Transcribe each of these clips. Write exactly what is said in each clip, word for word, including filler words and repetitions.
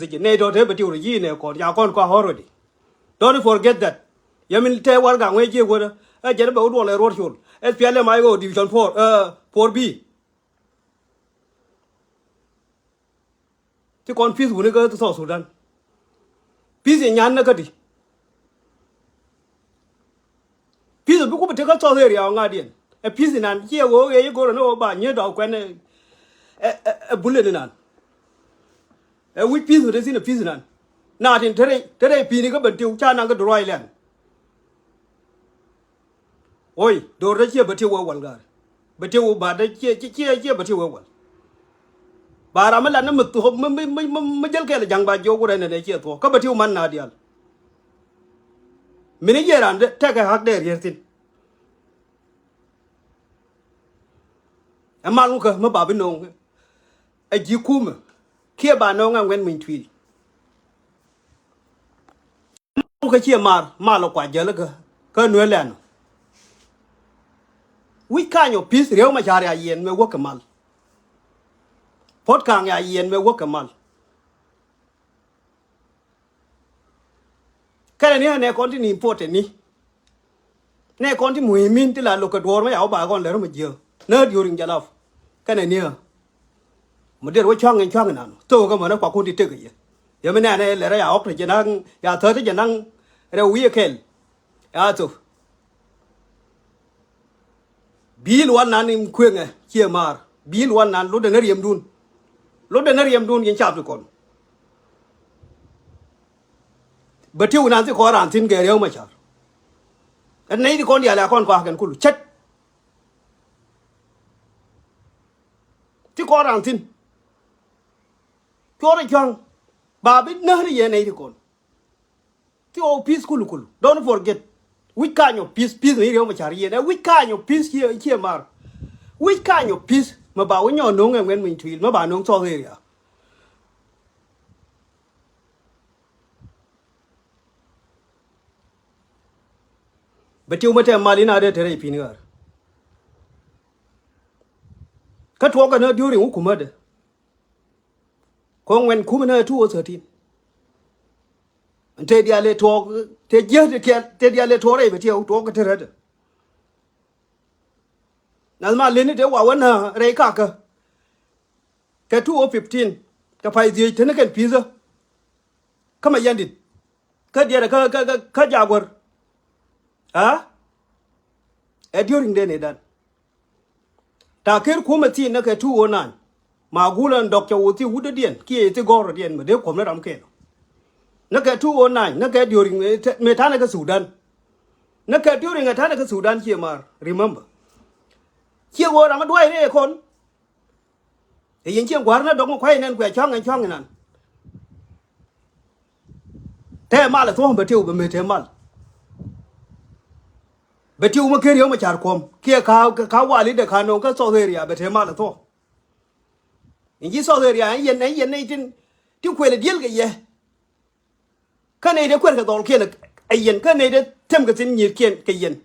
Thiec nɛy tɔ̱ te bɛ tiw rɔ ji̱ nɛ kɔn ca kɔn kɔak already. Don't forget that. Yɛ min te warɛgak ŋuɛc jiɛ guädä ɛ jɛn bɛ wä duɔl ɛ ruɔr col. S P L M I O Division four, eh, four B. Ti kɔn peace wuni kä South Sudan. Peace in nyan ni kä ti. Peace bi ku bi ti kä South area ɔ ŋa̱diɛn. Ɛ peace inan ciɛ ɣöö ɣee i̱ go̱rɛ ni ɣöö ba nyiee dɔɔk kuɛn ɛ, ɛ, ɛ, ɛ bulɛ ni nan. Ɛ wi̱c peace mi te thi̱n ɛ peace inan. Na tin te rɛy, te rɛy pi̱i̱ni kä ben tiw ca naŋ kä Duruac lɛn. Oi, do̱r te ciɛ bɛ tiw wä wal ga̱a̱r. Bɛ tiw ba te ciɛ, ciɛ, ciɛ, ciɛ bɛ tiw wä wal. Ba ram mi lat ni mi thuɔ̱k, mi, mi, mi, mi, mi jäl kɛl ja̱ŋ ba jiɔk wurɛ nɛnɛ ciɛ thuɔ̱k. Kä bɛ tiw man na diaal. Mini jiɛ ran tekɛ hak dee rier thi̱n. Ɛ mal ŋukä mi ba bi no̱o̱ŋ. Ɛ ji̱ kumä kiɛ ba no̱o̱ŋ ɛ ŋuɛn muny tuil. Kä ciɛ mar mal kua jäl kä, kä nuɛ lɛn. Wi̱c kanyɔ pi̱th riɛw ma car ya yiɛn mɛ wäk kɛ mal. Pot kaŋ ya yiɛn mɛ wäk kɛ mal. Kɛnɛ ni ɛ nɛ kɔn ti ni important ni. Nɛ kɔn ti muhimin ti la lo̱k kɛ duɔ̱ɔ̱r mɛ ya wä ba kɔn lɛr mɛ jiääk. Nä during jalaf. Kɛnɛ niä. Mɛ der wä cua̱ŋ in cua̱ŋ in an. Thok kä mänä kuakun ti tek kɛ yɛ. Yɛ mi nɛnɛ lɛr ya ɣɔk te jɛ naŋ, ya thäät te jɛ naŋ rɛw wi̱i̱ kɛl. Ya thok. Bi̱i̱l wal nan in kueŋɛ ciɛ maar. Bi̱i̱l wal nan lotdɛ nä riɛmdun. Lotdɛ nä riɛmdun yɛn cap ti kɔn. Bɛ tiw nan thi kɔn ran thi̱n gɛ riɛw mɛ car. Ɛn nɛy ti kɔn diaal a kɔn kɔakɛn kulu cät. Ti kɔn ran thi̱n. Cuɔr i̱ cua̱ŋ. Ba bi näk ni yɛn nɛy ti kɔn. Ti ɣɔw pi̱th kulu kulu. Don't forget. Wi̱c kanyɔ pi̱th, pi̱th ni riɛw mɛ car yɛn. Ɛ wi̱c kanyɔ pi̱th ciɛ, ciɛ mar. Wi̱c kanyɔ pi̱th mɛ ba wi̱c nyɔ no̱o̱ŋ ɛ ŋuɛn muny tuil mɛ ba no̱o̱ŋ South area. Bɛ tiw mɛ tɛm mal in a dee te rɛy pi̱n ɣär. Kä tuɔɔk kɛ nä during wä kumädɛ. Kɔn ŋuɛn kumɛ nä two oh thirteen. Te diaal ɛ tuɔɔk, te jiäk te kiɛl, te diaal ɛ tuɔɔk rɛy bɛ tiɛw tuɔɔk kɛ te rätdɛ. Nath ma leni te wa wä nä rɛy kakä. Kɛ two oh fifteen kɛ pay dhiec te ni kɛn pi̱thä. Kä mɛ yɛn dit. Kä diɛɛrɛ kä, kä, kä, kä jaguär. A? Ɛ during dee ni dan. Ta ker kumɛ thi̱n ni kɛ two oh nine. Ma gulɛ ɛn dɔk cɛ wä thi wut dɔ̱diɛn kiɛ thi gɔ̱rɔ̱diɛn mɛ dee kuɔm ni ram kɛl. Ni kɛ two oh nine ni kɛ during mɛ tanɛ kä Sudan. Ni kɛ during ɛ tanɛ kä Sudan ciɛ mar, remember. Ciɛ ɣöö ram mi duay rɛy kɔn. Ɛ yɛn ciɛ gua̱r ni dɔk mi kuay nɛn kuɛ cua̱ŋ ɛn cua̱ŋ inan. Tɛ mal ɛ thuɔ̱k bɛ tiw bɛ mëë tɛ mal. Bɛ tiw mi ker yom a car kuɔm kiɛ ka, ka wali dɛ ka nɔŋ kä South area bɛ tɛ mal ɛ thuɔ̱k. In ji̱ South area ɛn yɛn, ɛn yɛn nɛy tin ti kuɛl ɛ diel kɛ yɛ. Kä nɛy dee kuɛr kɛ dhɔlkiɛn ɛ yɛn, kä nɛy dee tem kɛ thi̱n nyi̱i̱rkiɛn kɛ yɛn.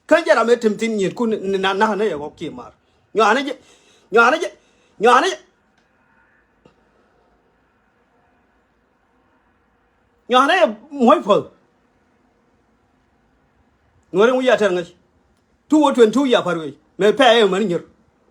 Kä jɛ ram ëë tem thi̱n nyi̱i̱rkun ni na nak nä yɛ ɣɔk kiɛ mar. Nyuanä jɛ, nyuanä jɛ, nyuanä jɛ. Nyuanä jɛ muɔ̱c puɔ̱th. Nuɔ̱ri ŋuc ya tɛr ŋäc. Two oh twenty two ya pa̱r wec. Mëë pɛ̈ɛ̈ ɛ män nyier.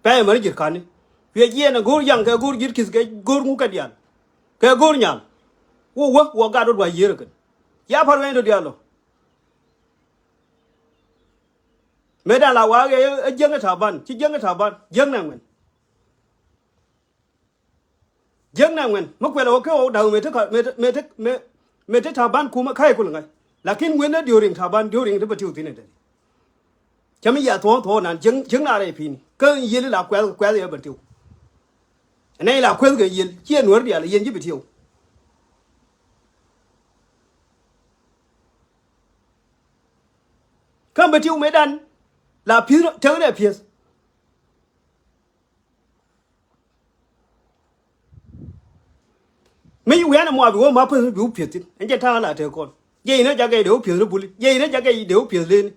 Pɛ̈ɛ̈ ɛ män ji̱r ka̱ni. Cuɛ jiɛɛn ɛ go̱o̱r yaŋ kɛ go̱o̱r ji̱r ki̱th kɛ go̱o̱r ŋuk kɛ diaal. Kɛ go̱o̱r nyal. Wä wä wä gat wä dua̱c yiër ɛ kɛn. Ya pa̱r wec tɔ diaal ɔ. Mëë da̱a̱ la wa̱a̱ ɣɛɛ ɛ jiäŋ ɛ Taban. Ci jiäŋ ɛ Taban. Jiäŋ nɛ ŋuɛn. Jiäk nɛ ŋuɛn mi kuɛl ɛ wä kä ɣɔw da̱k mëë te, mëë te, mëë te, mëë, mëë te Taban kumä ka̱c kul ŋa̱c. Lakin wen ɛ during Taban, during te bɛ tiw thi̱n ɛ dee. Cä mi yia thuɔ̱ɔ̱ŋ thuɔ̱ɔ̱ŋ nan jiäk, jiäk na rɛy pi̱i̱ni kä yiël ila kuɛth, kuɛth yɛ bɛ tiw. Ɛnɛ ila kuɛth kɛ yiël ciɛ nuäär diaal yɛn ji̱ bi tiw. Kä bɛ tiw mëë dan la pi̱th tekɛ rɛ pi̱eth. Mi wi̱i̱ ɛn ɛmɔ a bi wä ma päth mi bi wä pi̱eth thi̱n. Ɛn jɛ ta̱a̱ la te kɔn. Jɛ inä jakɛ dee wä pi̱eth ni buli. Jɛ inä jakɛ dee wä pi̱eth leni.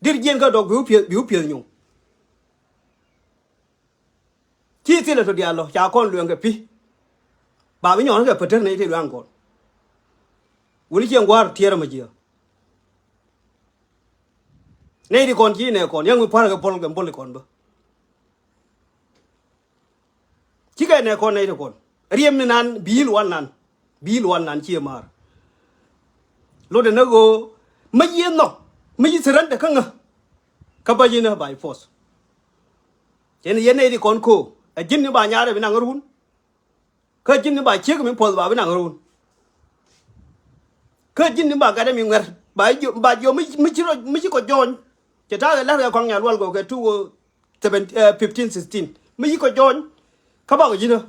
Dir jiɛn kä dɔk bi wä pi̱eth, bi wä pi̱eth nyuŋ. Ci thilɛ tɔ diaal lɔ ca kɔn luɛŋ kɛ pi̱. Ba bi nyɔn kɛ pätär nɛy ti luaŋ kɔn. Wuni ciɛ ŋuar tiɛɛr ɛmɛ jiɛ. Nɛy ti kɔn ci nɛ kɔn, yɛn ŋui̱ pa̱r kɛ pɔl kɛ bol kɔn bä. Cikɛ nɛ kɔn nɛy ti kɔn. Riɛm ni nan, bi̱i̱l wan nan. Bi̱i̱l wan nan ciɛ maar. Lot ɛn ɛ ɣöö, mä yiëë nhɔk, mä yiëë surrender kä ŋä. Kä bä ji̱n ɛ by force. Cɛn yɛn nɛy ti kɔn ko̱o̱k, ɛ ji̱n ni ba nyaarɛ bi naŋ run. Kä ji̱n ni ba ciek mi puɔth ba bi naŋ run. Kä ji̱n ni ba gatdɛ mi ŋuɛr. Ba jiɔ, ba jiɔ mi, mi ci rɔ, mi ci kɔ jɔɔny. Cɛ ta̱a̱ kɛ la̱r kɛ kɔaŋ nya luɔl gɔw kɛ two oh seven, eh, fifteen sixteen. Mi ci kɔ jɔɔny. Kä bakɔ ji̱n ä.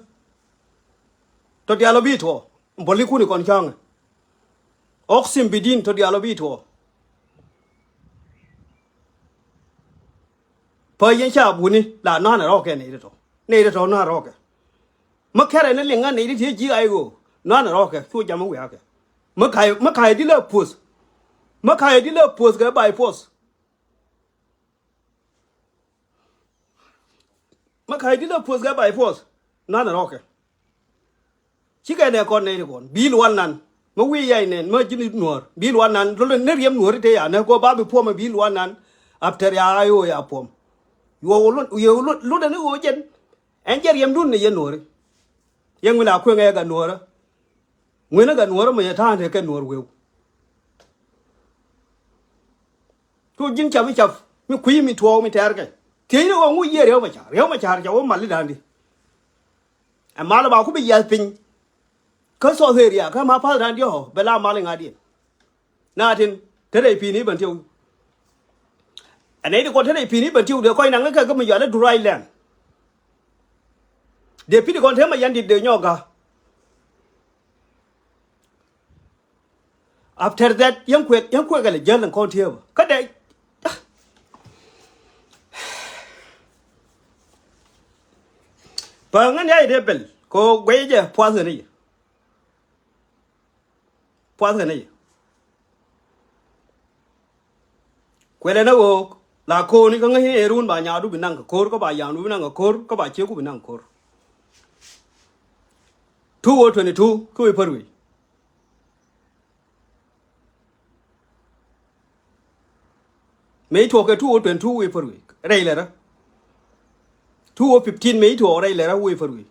Tɔ diaal ɔ bi tuɔɔ. Bɔlikuni kɔn cäŋɛ. Ɔk sim bi di̱n tɔ diaal ɔ bi tuɔɔ. Pä yɛn ca buni la nɔ̱a̱n rɔɔkɛ nɛy ri tɔ. Nɛy ri tɔ nɔ̱a̱n rɔɔkɛ. Mä kɛrɛ ni liŋ ŋa̱n nɛy ti ti ji̱ ay ɣöö nɔ̱a̱n rɔɔkɛ cu jam wiakɛ. Mä ka̱y, mä ka̱y di lɛ puɔth. Mä ka̱y di lɛ puɔth kɛ by force. Mä ka̱y di lɛ puɔth kɛ by force. Nɔ̱a̱n rɔɔkɛ. Cikɛ nɛ kɔn nɛy ti kɔn. Bi̱i̱l wan nan. Mä wi̱i̱ yay nɛn. Mä ji̱n nuɔ̱ɔ̱r. Bi̱i̱l wan nan. Lotdɛ ni riɛm nuɔ̱ɔ̱ri te ya. Nɛ kɔ ba bi puɔm ɛ bi̱i̱l wan nan. After ya ay ɣöö ya puɔm. Yuɔw lun, yuɔw lun, lun ni ɣöö jɛn. Ɛn jɛ riɛmdun ni yɛn nuɔ̱ɔ̱ri. Yɛn ŋuin a kueŋ ɛ gat nuɔ̱ɔ̱rä. Ŋuin ɛ gat nuɔ̱ɔ̱rä mɛ yɛ ta̱a̱n te kɛ nuɔ̱ɔ̱r weu. Cu ji̱n cap mi cap mi kui̱ mi tuɔɔk mi tɛɛrkɛ. Thiecni ɣöö ŋu yiëë riɛw mɛ ca̱r, riɛw mɛ ca̱r ca wä mal i̱ da̱a̱n di. Ɛ mal ba ku bi yiath piny. Kä South area kä ma pa̱th da̱a̱n diɔ̱k bɛ la mal iŋa̱diɛn. Na tin te rɛy pi̱i̱ni bän tiw. Ɛ nɛy ti kɔn te rɛy pi̱i̱ni bän tiw dee kɔc naŋ kɛ kä mi yual i̱ duray lɛn. Dee pi̱i̱ni kɔn te ma yan dit dee nyɔk ga̱. After that yɛn kuek, yɛn kuek kɛ lɛ jäl in kɔn tiee bä kä dee. Päŋ ŋän ya i̱ dee bel kɛ ɣöö guɛy jɛ puath ɣän i̱ yɛ. Puath kɛ nɛy. Kuɛlɛ ni ɣöök la ko̱o̱ni kä ŋäcni ëë run ba nyaadu bi naŋ kɛ ko̱r kä ba yamdu bi naŋ kɛ ko̱r kä ba ciëku bi naŋ kɛ ko̱r. Two oh twenty two kä wi̱i̱ pär wi̱i̱. Mëë tuɔɔk kɛ two oh twenty two wi̱i̱ pär wi̱i̱ rɛy lɛ rä. Two oh fifteen mëë tuɔɔk rɛy lɛ rä wi̱i̱ pär wi̱i̱.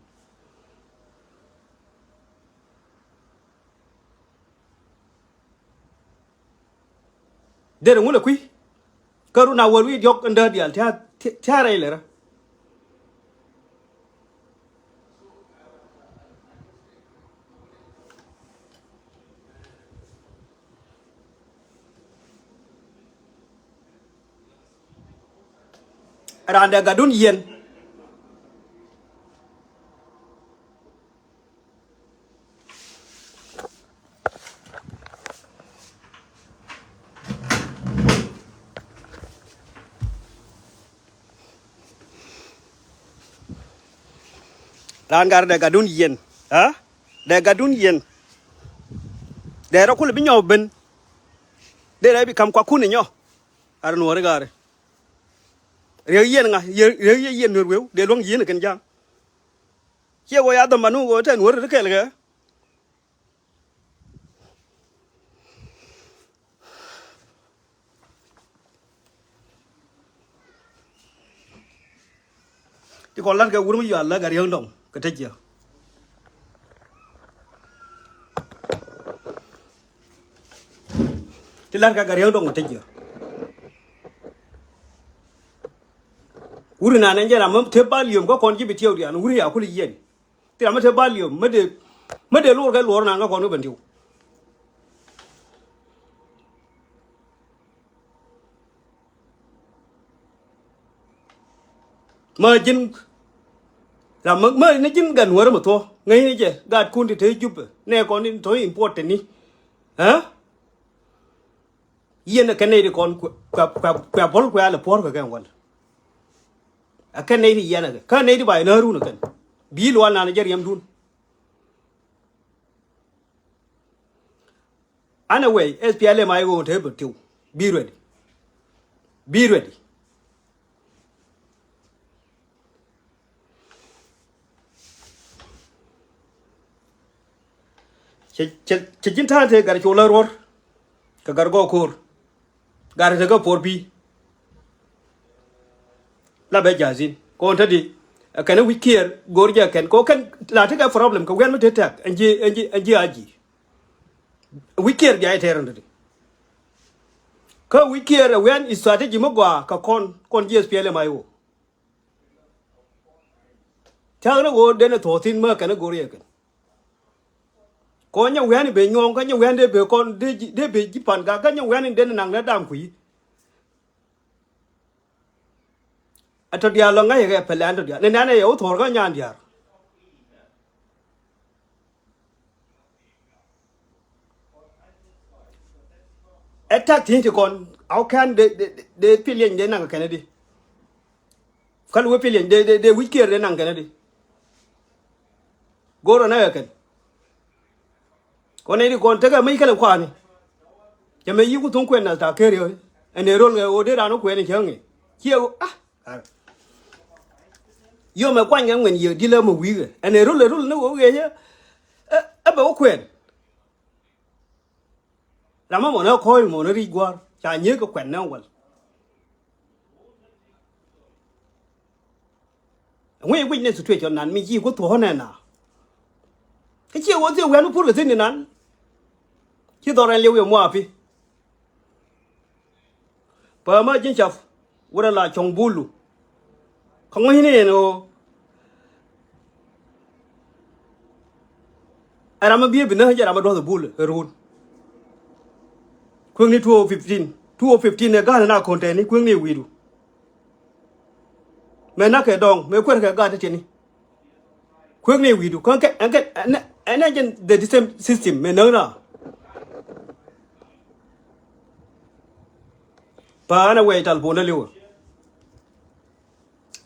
Derɛ ŋun ɛ kui̱ kä run a wär wi̱i̱ diɔ̱k in dääk diaal tia̱a̱, tia̱a̱ rɛy lɛ rä. Raan dee gatdun yiɛn. Raan gat dee gatdun yiɛn. Aa? Dee gatdun yiɛn. Dee rɔ kulɛ bi nyɔk ben. Dee rɛ bi kam kuakun inyɔ. Ar nuɔri gari. Riek yiɛn ŋa, riek yiɛn nuer weu, dee luäŋ yiɛn kɛn ja̱a̱ŋ. Ciɛ wä ya dhɔm manu wä tɛn wä ri kɛl kɛ. Ti kɔn lat kɛ wur mi yual la gat riäŋ dɔŋ kɛ te jiɛ. Ti lat kɛ gat riäŋ dɔŋ kɛ te jiɛ. Wur inan ɛn jɛ ram mi te bal yom kä kɔn ji̱ bi tiɛw dian wur ya kul yiɛn. Thil ram mi te bal yom mi dee, mi dee luɔr kɛ luɔr nan kä kɔn kä ben tiw. Ma ji̱n ram ma, ma ni ji̱n gan wär ma thuɔ ŋäcni jɛ gaat kun ti te jup nɛ kɔn ni tɔ important ni. Ɛ? Yiɛn ɛ kɛn nɛy ti kɔn kuɛ, kuɛ, kuɛ, kuɛ bol kuɛ alɛ puɔr kɛ kɛn wal. Ɛ kɛn nɛy ti yiɛn ɛ kɛ. Kä nɛy ti ba yɛ näärun ɛ kɛn. Bi lual nan jɛ riɛmdun. Anyway, S P L M I go te bɛ tiw. Be ready. Be ready. Cɛ, cɛ ji̱n ta̱a̱n tëë gat col a ruɔ̱r. Kɛ gat gɔɔ ko̱r. Gat tekɛ puɔr bi̱i̱. La bɛ ja̱a̱thin kɔn te di. Ɛ kɛn wi̱c Kiir go̱o̱r jɛ kɛn kɛ kɛn la tekɛ problem kɛ wiɛn mi te tɛk ɛn ji̱, ɛn ji̱, ɛn ji̱ a ji̱. Wi̱c Kiir bia jɛ tɛɛr ɛn te di. Kä wi̱c Kiir ɛ wiɛn strategy mi gɔaa kɛ kɔn, kɔn ji̱ S P L M I O. Cakni ɣöö den ɛ thuɔ̱ɔ̱thin mä kɛn go̱o̱r yɛ kɛn. Kɔn nyɛ wi̱i̱ani ben nyuɔ̱ɔ̱ŋ kä nyɛ wi̱i̱ani dee ben kɔn dee ji̱, dee ben ji̱ pan gak kä nyɛ wi̱i̱ani den naŋ dee dam kui̱. Ɛ tɔ diaal lɔ ŋäc kɛ pɛlɛ ɛn tɔ diaal ni nɛn ɛ yɛ wä thuɔ̱ɔ̱r kä nyan diaal. Ɛ tak thiec ti kɔn a wä kɛn de, de, de, de piliɛny de naŋ kɛn di. Kä luwe piliɛny de, de, de wi̱c Kiir de naŋ kɛn di. Go̱o̱r ɛ nɛ kɛ kɛn. Kɔn nɛy ti kɔn tekɛ mec kɛlɛ kua̱a̱ni. Cɛ mɛ yi̱ ku thuŋ kuɛn nath ta̱a̱ ker yɛ ɛn ɛ rol ɣɛ ɣöö dee raan wä kuɛn cäŋ ɛ ciɛ ɣöö a. Yom ɛ kuany kɛ ŋuɛn yiëë dilɛ mɛ wi̱i̱kɛ ɛn ɛ rol ɛ rol ni ɣöö ɣɛcä. Ɛ bɛ wä kuɛn. Ram mɔ mɔnɛ kɔ̱ɔ̱c mɔnɛ ric gua̱a̱r ca nyiek kɛ kuɛn nɛ wäl. Ŋui̱ guic ni situation nan mi ci ku thuɔ̱ɔ̱n nɛ na. Kä ciɛ wä thiɛ wian mi pur kɛ thi̱n ni nan. Ci dhɔr ɛn liw yɛ muapi. Pä ma ji̱n cap wurɛ la cɔŋ bulu. Kä ŋui̱ ni ɛn ɣöö ɛ ram mi biee bi näk jɛ ram mi duɔth ɛ bul ɛ ruun. Kueŋni two oh fifteen, two oh fifteen ɛ ga̱a̱n na ko̱n tɛni kueŋni wi̱i̱du. Mɛ nak kɛ dɔŋ mɛ kuer kɛ gaat ti tiɛni. Kuek ni wi̱i̱du kä ɛn kɛ ɛn kɛ ɛn ɛ jɛn the same system mɛ näk na. Pa̱a̱n ɛ wɛy tal puɔ̱n dä liwä.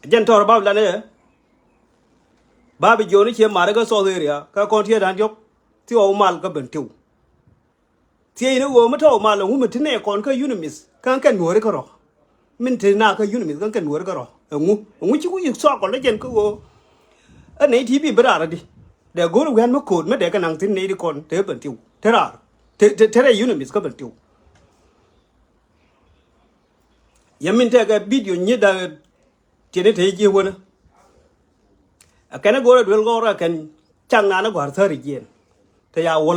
Jɛn tɔr bab lanɛ. Bab jiɔni ciɛ marɛ kä South area kä kɔn tiɛt da̱n diɔk. Thiɔw mal kä ben tiw. Thiecni ɣöö mi tɔ̱ mal ɛŋu mi ti nɛ kɔn kä UNMISS kä kɛ nuɔ̱ɔ̱ri kärɔ̱. Min ti na kä UNMISS kä kɛ nuɔ̱ɔ̱ri kärɔ̱ ɛŋu? Ɛŋu ci ku yik circle ni jɛn kä ɣöö ɛ nɛy ti bi bi raar adi. Dee go̱o̱r wi̱i̱n mi ko̱o̱t mi dee kɛ naŋ thi̱n nɛy ti kɔn te ben tiw te raar te te rɛy UNMISS kä ben tiw. Yɛ min tɛkɛ video nyi da̱a̱. Tiɛni te ji̱ wänä. Ɛ kɛn ɛ go̱o̱r ɛ duel gɔ̱rä ɛ kɛn cak naan ɛ gɔ̱a̱r thäri jiɛn. Te ya wä